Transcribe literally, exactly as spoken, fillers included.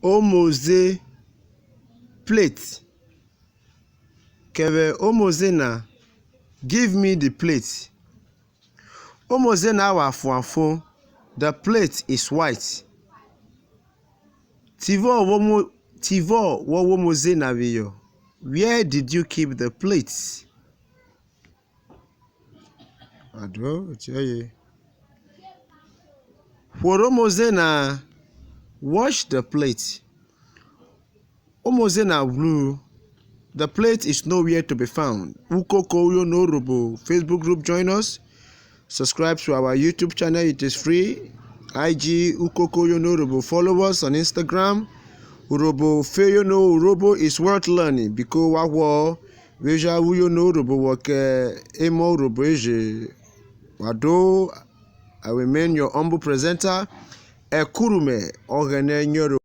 Omoze, plate. Kẹ vwẹ omoze na, give me the plate. Omoze na wa fuanfon, the plate is white. Tivọ wo mu, tivọ wọ wo omoze na phiyọ? Where did you keep the plate? Ado, otiọye. Hworo omoze na, wash the plate. Omoze na ghwru, the plate is nowhere to be found. Ukoko Uyono Urhobo Facebook group, join us. Subscribe to our YouTube channel, it is free. I G Ukoko Uyono Urhobo. Follow us on Instagram. Urhobo fe yono, Urhobo is worth learning. Biko wa ghwọ vwẹ oja vwẹ uyono Urhobo vwọ kẹ emọ Urhobo eje. Wa do, I remain your humble presenter, Ẹkurume Ọghẹnẹ Nyero.